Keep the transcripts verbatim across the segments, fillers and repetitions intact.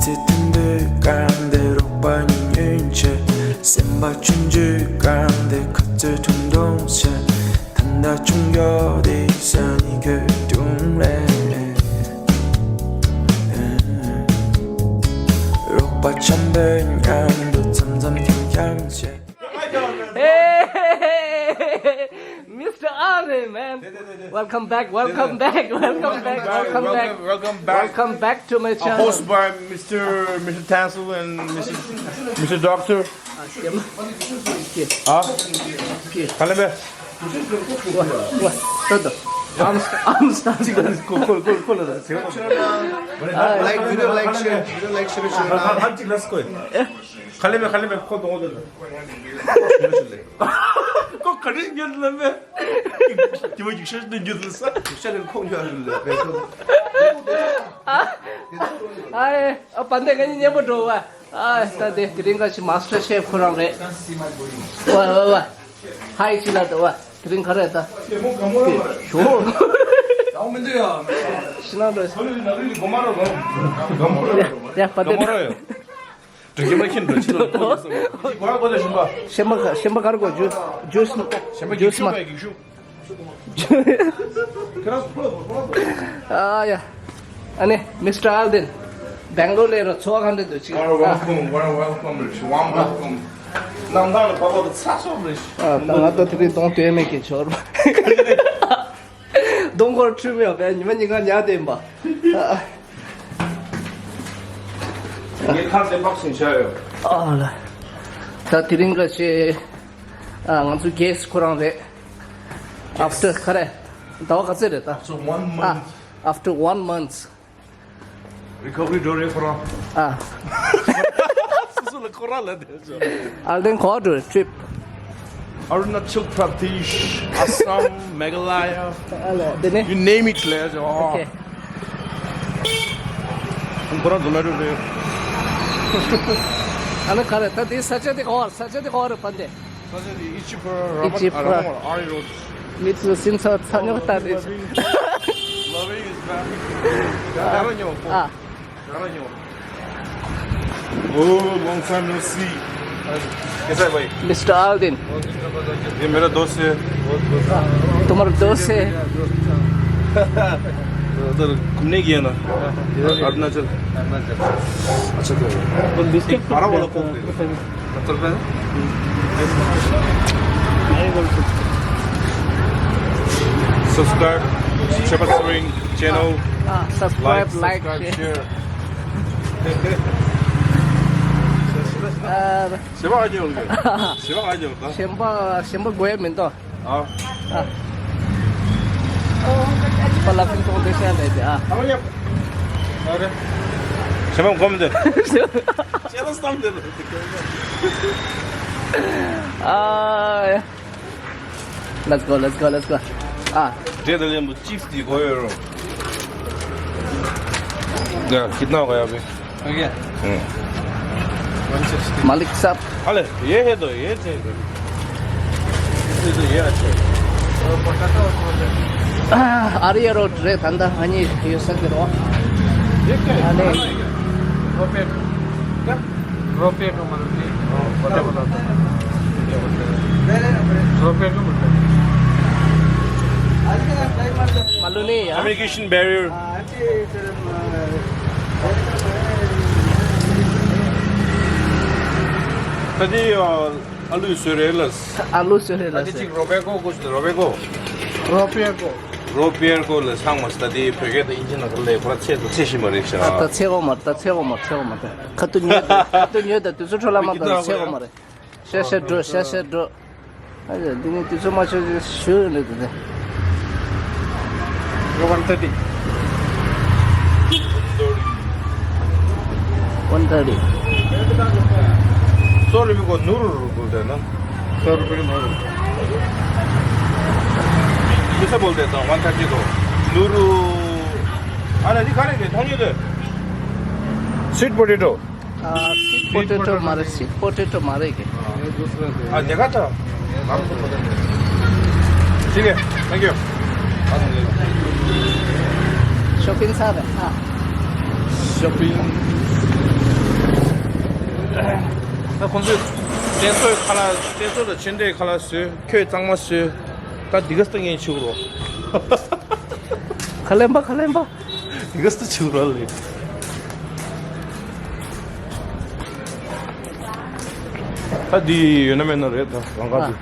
མཐུན་འདོད་གང་དེ་རོགས་པ་ཉིད་ཉོན་ཆེ། སེམས་པ་ཆུང་ཆུང་གང་དེ་ཁ་རྩོད་ཐུང་ཐུང་ཆེ། ད་ལྟ་ཆུང་ཡོད་དེ་ས་ནི་གོས་དུང་ལེ། རོགས་པ་འཆམ་པོའི་མཉམ་དུ་འཆམ་འཆམ་འཆམ་འཆམ་བྱེད། Hey, Mister Arvin, man. Welcome back, welcome back, welcome back, welcome back. Welcome, welcome back. Welcome back to my channel. Host by Mister, Mister Tansel and Mister, Mister Doctor. ཨ། ག་ལེ་བས། ཝ། ཝ། ཏོ་ཏོ། ཨམ་སི་ཨམ་སི་ཅིག་ལ་ཁོ་ཁོ་ཁོ་ཁོ་ལ་ཟེར། Like, video, like, share, video, like, share, share. ཧ་ཅིག་ལ་སྐོས། ག་ལེ་བས། ག་ལེ་བས། ཁོ་དོ་དོ། ཁོ་ག་རེ་ཉན་ལ་བས། དེ་མ་ཡིག་ཤ་ནི་ཉན་ལ་ས། ཡིག་ཤ་ནི་ཁོ་ཉན་ལ་བས། ཨ་ཨེ། ཨ་བན་དེ་ང་གཉིས་མཉམ་པོ་འགྲོ་བ། ཨ་ད་དེ་དེ་རིང་ག་ཞིག་མ་སི་ཊར་ཤེཕ་ཁོ་རང་རེད། ཝ་ཝ་ཝ། ཧའི་ཅི་ལ་དོ་བ། དེ་རིང་ག་རེ་ད། ཞོ། ཞི་ན་འགྲོ། ཡ་ཡ་པ་དེ། དྲི་གི་མ་ཁྱིམ་དུ་ཕྱི་ལ་ཁོ་ཡོད་སོང་། གོ་གོ་ལ་ཞིམ་པ། ཞིམ་པ་ཞིམ་པ་ག་རེ་གོ། ཇུས་ཇུས་ཞིམ་པ། ཇུས་མ། ཁྱེད་རང་ཁོ་ལ་ཁོ་ལ། ཨ་ཡ། ཨ་ནི་Mister Alden། Bangalore་ལ་ར་ཚོ་ག་འདྲ་འདུག་ཅིག Warm welcome, warm welcome, warm welcome. ནང་ད་ལ་པ་པ་དུ་ཚ་སོ་རེད། ཨ་ད་ང་ད་དེ་རིང་གདོང་སྟོན་མེད་ཀྱི་ཆོར། གདོང་སྐོར་འཁྲུལ་མེད་པས་ཉི་མ་གཉིས་ཀ་ཉལ་བསྡད་ཡིན་པ། ངས་ཁ་ཟས་པག་སུན་ཆ་ཡོད། ཨ་ལ། ད་དེ་རིང་ག་ཤེ། ཨ་ང་ཚོ་གེ་སི་ཁོ་རང་རེད། After་ག་རེ། ཟླ་བ་ག་ཚོད་རེད་ད། After one month. After one month. Recovery་འགྲོ་རེད་ཁོ་རང་། ཨ། སོ་སོ་ལ་ཁོ་རང་ལ་དེ་ཚོ། ཨ་ལྡན་གོ་འགྲོ་ཊི་རིབ། Arunachal Pradesh, Assam, Meghalaya. ཨ་ལ་དེ་ནས། You name it་ལས་ཨོ་ཁེ། ཁོ་རང་ཛོ་མེ་ཊོ་རེད། ཨ་ལ་ག་རེ་ད་དེ་ས་ཆ་དེ་ག་བར་ས་ཆ་དེ་ག་བར་རེད་པ་འདི། Egypt, Egypt, Ramat, Ramat, Ari Road. མི་ཚོ་སེམས་ཚ་ཚ་ཉོག་ལྟ་རེད། Loving is back. ཨ། Oh, long time no see. कैसा है भाई? Mister Alden. ये मेरा दोस्त है। तुम्हारा दोस्त है। उधर घूमने गया ना, अरुणाचल। अच्छा तो। और बिस्किट एक हरा वाला कोक दे दो। चल रहा है। Subscribe, Shepherd Spring channel. हाँ, subscribe, like, share. ཞེན་པ་ཨ་ཅེ་ཡོང་གི། ཞེན་པ་ཨ་ཅེ་ཡོང་ད། ཞེན་པ་ཞེན་པ་དགོས་ཡ་མིན་ཏོ། ཨ། ཨ། པ་ལ་ཕིན་ཏོང་དེ་ཤ་ལས་དེ་ཨ། ཨ་མ་ཡ། ཨ་རེ། ཞེན་པ་དགོས་མི་འདུག་ཞེན་པ་བསམ་དེ་ལ། ཨ། Let's go, let's go, let's go. ཨ། འདྲེ་དང་ལེན་པོ་ཅིབས་དེ་དགོས་ཡོད་རུང་། ཡ། कितना हो गया अभी? हो गया। हम्म। मालिक साहब। अरे, ये है तो, ये चाहिए। ये तो, ये अच्छा है। आर्या रोड रे धंधा हनी ये सब करो। ये क्या है? अरे। रोपे। क्या? रोपे का मतलब नहीं। पता पता। रोपे का मतलब। मालूम नहीं यार। Communication barrier. ད་དེ་ཨ་ལུ་བཟོས་རེད་ལ། ཨ་ལུ་བཟོས་རེད་ལ། ད་དེ་གཅིག་རོ་པེ་ཀོ་ཀུ་ཆུ་རོ་པེ་ཀོ། རོ་པེ་ཀོ། རོ་པེ་ཀོ་ལ་ཚང་མ་ད་དེ་བོད་སྐད་དང་ཨིན་ཇི་ནང་ཁ་ལས་ཁོ་ར་ཚད་དང་ཚད་ཤིང་མ་རེད་ཤག་ཨ་ད་ཚད་གོ་མ་རེད། ད་ཚད་གོ་མ་རེད། ཚད་གོ་མ་རེད། ཁ་ཏུ་ཉོས་ད་ཁ་ཏུ་ཉོས་ད་དུས་ཚོད་འཕྲོ་བརླག་མ་གཏོང་། ཚད་གོ་མ་རེད། ཤ་ཤ་འགྲོ་ཤ་ཤ་འགྲོ། ཨ་ཡ། འདི་ནི་དུས་ཚོད་མ་ཆོད་ཅིག་ཞུ་ཡོད་ནི་དེ་ནི། One thirty. One thirty. सौ रुपये को नूर रुपये बोलते हैं ना? सौ रुपये को नूर। किसे बोलते हैं तो? One thirty को नूर। अरे, नहीं खाने के, धोनी दे। Sweet potato. आ, स्वीट पोटैटो मारे, स्वीट पोटैटो मारे के। ये दूसरा दे। हाँ, देखा था? आपको पता नहीं। ठीक है, thank you. शॉपिंग साहब है। हाँ। शॉपिंग। ད་ཁོང་ཚོས་བཙན་བཟུང་ཁ་ལག་བཙན་བཟུང་དང་ཕྱི་འབྲེལ་ཁ་ལག་བཟོས། ཁྱོད་གཙང་མ་བཟོས། ད་འདི་ག་སྟེང་ངན་ཆུག་རོ། ཁ་ལེན་པ་ཁ་ལེན་པ། འདི་ག་སྟེང་ཆུག་རོ་ལེ། ད་འདི་ཡོད་ན་མེད་ན་རེད། ད་རང་ག་འདི་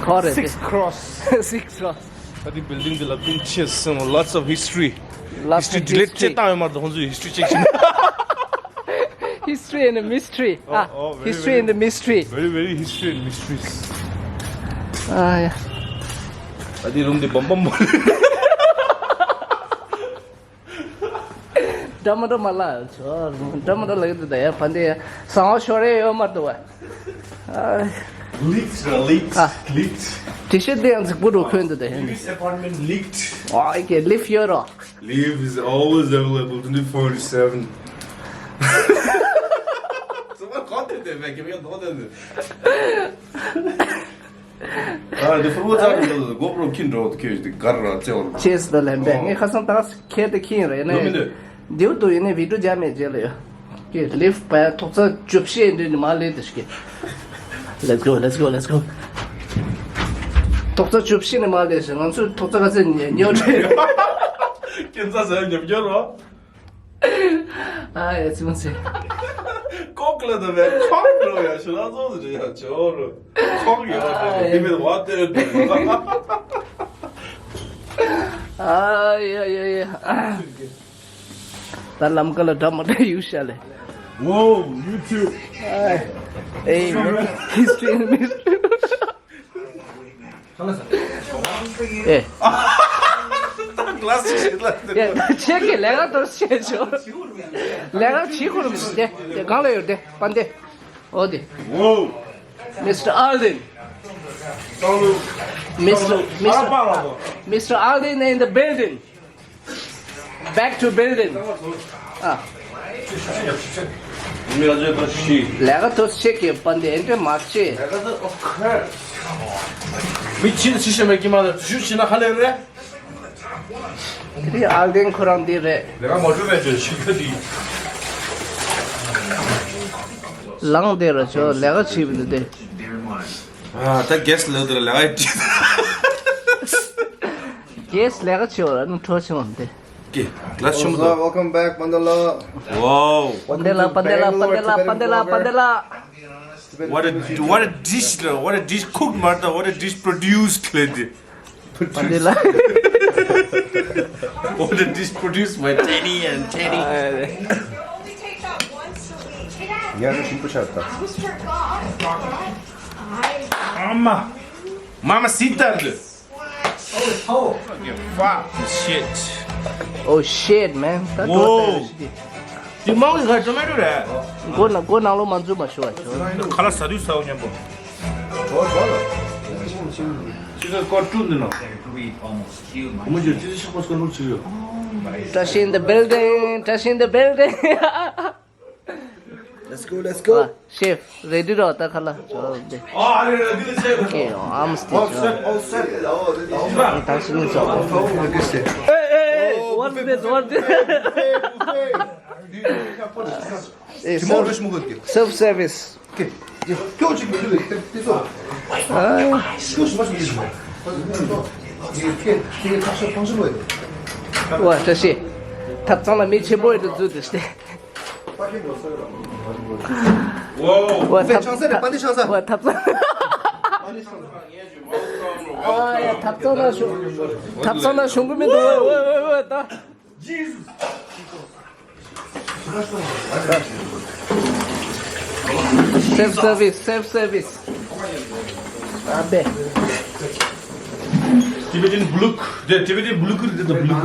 ཁོ་རེད། Six Cross. Six Cross. ད་འདི་building འདི་ལ་ཀུན་ཆེ་སེམས། Lots of history. Lots of history delete བྱེད་སྟངས་ཡོད་མ་རེད། ཁོང་ཚོས་history check བྱེད། History and mystery. Oh, ah, oh, very, history very, and mystery. Very, very history and mysteries. Ah, yeah. ད་འདི་རུམ་འདི་བམ་བམ་མོ། འདྲ་མི་འདྲ་མ་ལ་ཆོ། འདྲ་མི་འདྲ་ལ་གི་འདུག་ད་ཡ། ཕ་འདི་ཡ་བཟང་བ་ཤོར་རེ་ཡོད་མ་འདུག་བ། Leaked ར། Leaked. Ah. Leaked. T-shirt དེ་ཡང་རྫིག་པོ་འགྲོ་ཁོན་འདུག་ད་ཡ། This apartment leaked. ཨ་ཀེ་lift ཡོད་རོ། Lift is always available twenty-four into seven. ཚང་མ་གོ་ཐོས་ཏེ་མེད་ཀྱི་མེད་མདོག་ལྡན་འདུག་ཨ་འདི་ཕུར་བུ་ཚ་རུ་འགྲོ་འགོ་པྲོ་ཁྱིན་འགྲོ་ཁྱོད་འདི་གར་ར་ཚེ་བར། ཅེས་ད་ལན་པས། ངས་ཁ་སང་ད་ཁྱེད་དེ་ཁྱིན་རེད་ནས། འདིའུ་དུ་ཡིན་ནས་video རྒྱ་མེད་རྗེས་ལ་ཡོད། ཀྱེ་lift པའི་ཐོག་ཚ་བཅུ་བཞི་འདྲི་ནི་མ་ལས་དེ་ཤི། Let's go, let's go, let's go. ཐོག་ཚ་བཅུ་བཞི་ནི་མ་ལས་ཤི། ང་ཚོའི་ཐོག་ཚ་ག་ཚད་ཉོ་ཉོ་རེད། ཁྱེད་ཚ་ཟེར་ཉོ་ཉོ་རོ། ཨ་ཡ་ཚིག་མ་ཚིག་ཀོག་ལ་དུ་བས་ཁོག་འགྲོ་ཡ་ཤི་ལ་ཚོ་ཟེར་ཡ་ཆོ་རུ། ཁོག་ཡོད་པ་དེ་མེད་བ་དེ། ཨ་ཡ་ཡ་ཡ། ད་ལམ་ཀ་ལ་འདྲ་མ་འདྲ་ཡུལ་ཤ་ལེ། Whoa, YouTube. Hey, history in mystery. ཨེ། Glass ཞིག་ལ། ཨེ། ད་ཁྱེད་ཀྱིས་ལས་ཀ་དོར་བྱས་ཆོག་ལས་ཀ་བྱེད་ཁུར་མི་འདུག་དེ་དེ་གང་ལ་ཡོད་དེ་པན་དེ། ཨོ་དེ། Whoa. Mister Alden. Mister Mister Mister Alden in the building. Back to building. ཨ། མི་ལ་ཇོ་ཤི། ལས་ཀ་ཐོ་ཤེ་ཀེ་པན་དེ་ཨེ་འདྲ་མ་ཆེ། མི་ཆེན་ཤི་ཤེ་མེ་ཀི་མ་ལ་ཤུ་ཤི་ན་ཧ་ལེ་རེད། དེ་ཨལ་དེན་ཁོ་རང་དེ་རེད། ལས་ཀ་མ་ཐུབ་པའི་ཇོ་ཤི་ཁ་དེ། ལང་དེ་ར་ཆོ་ལས་ཀ་བྱེད་པ་འདི་དེ། ཨ་ད་གེ་སི་ལ་དེ་ར་ལས་ཀ་བྱེད། གེ་སི་ལས་ཀ་བྱེད་པ་ར་ནི་འཕྲོ་ཆེ་བ་འདི། ཀེ་ལ་ཆུང་དུ། Welcome back, Pandala. Wow. པན་དེ་ལ་པན་དེ་ལ་པན་དེ་ལ་པན་དེ་ལ་པན་དེ་ལ། What a, what a dish, what a dish cooked, Martha. What a dish produced, Lady. པན་དེ་ལ། What a dish produced by Danny and Teddy. ཉ་རུ་ཤིན་པོ་ཆགས་ད། ཨ་མ། Mamacita. Oh, fuck this shit. Oh shit, man. Whoa. དེ་མང་གི་ཁ་tomato རེད། མགོ་ན་མགོ་ནང་ལོགས་མ་འཛུལ་མ་ཤོར་བ་ཤོར། ཁ་ལག་ཟ་དུས་ཟ་འོ་མཉམ་པོ། ཅི་ཟེར་ཀོ་ཀྲུ་འདི་ནོ། མོ་ཇོ་ཅི་ཟེར་ཤག་པོ་སྐོར་ལོག་ཅི་ཡོད། Trash in the building, trash in the building. Let's go, let's go. ཨ། Chef, ready རོ་ད་ཁ་ལག་ཅོ་དེ། ཨ་རེ་རེ་འདི་ལ་ཆེ། Okay, I'm still all set, all set. ད་ཤི་ནི་ཅོ། Hey, hey, hey, what is this? What is this? Hey, self, self service. ཝ་བཀྲ་ཤིས། ཐབ་ཚང་ལ་མི་ཆེན་པོ་ཡོད་དུ་འཛུལ་ཏེ་སྟེ། ཝ་ཐབ་ཆང་ས་རེད། པན་དེ་ཆང་ས། ཝ་ཐབ་ཚང་། ཨ་ཡ་ཐབ་ཚང་ན་ཞུ། ཐབ་ཚང་ན་ཞུང་གི་མི་འདུག་ཝ་ཝ་ཝ་ད། Self service, self service. ཨ་བེ། Tibetan buluk, the Tibetan buluk is the buluk.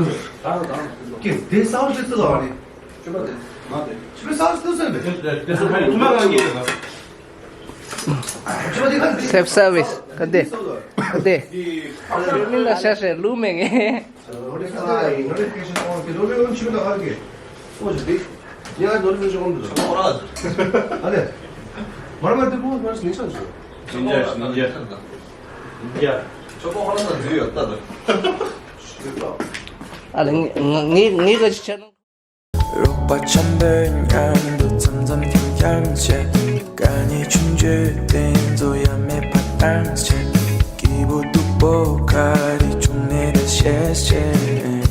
ཀྱེ་དེ་སའོ་ཅི་སུ་ལ་བ་རེད། ཆུ་བེ་སའོ་ཅི་སུ་ལ་བེ། Self service. ག་དེ། ག་དེ། མི་ལ་ཤ་ཤེ་ལུ་མེ་ངེ། ཨ་ལེ་ངེ་ངེ་ངེ་ག་ཅི་ཆ་ན། རོགས་པ་འཆམ་པོའི་མཉམ་དུ་འཆམ་འཆམ་འཆམ་འཆམ་བྱེད། དཀའ་ ཡོད་དེ་ཚོ་ཡ་མེད་པ་བཏང་ཆེ། སྐྱིད་པོ་སྡུག་པོ་ག་རེ་བྱུང་ནས་དེ་ཤེས་ཆེ།